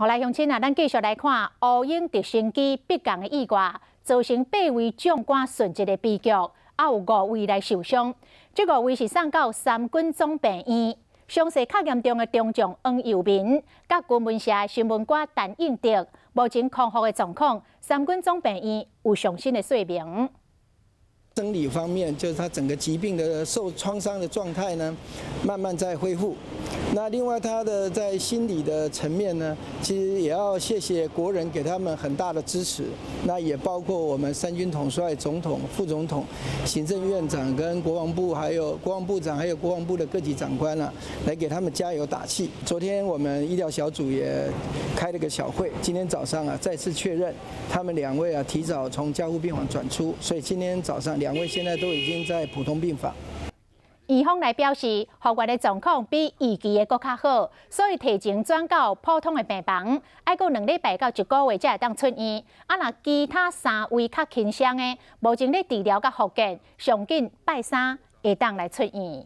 好來，鄉親啊，咱繼續來看烏鷹直升機迫降的意外，造成八位將官殉職的悲劇，啊有五位來受傷。這五位是送到三軍總病院，傷勢較嚴重的中將黃佑民，佮軍聞社新聞官陳應德，目前康復的狀況，三軍總病院有上新的說明。生理方面，就是他整個疾病的受創傷的狀態呢，慢慢在恢復。那另外他的在心理的層面呢，其實也要謝謝國人給他們很大的支持。那也包括我們三軍統帥、總統、副總統、行政院長跟國防部，還有國防部長，還有國防部的各級長官啊，來給他們加油打氣。昨天我們醫療小組也開了個小會，今天早上啊再次確認他們兩位啊提早從加護病房轉出，所以今天早上兩位現在都已經在普通病房。院方來表示，復原的狀況比預期的閣較好，所以提前轉到普通的病房，愛閣2禮拜到一個月才會當出院。啊，若其他三位較輕傷的，目前咧治療佮復健，上緊拜三會當來出院。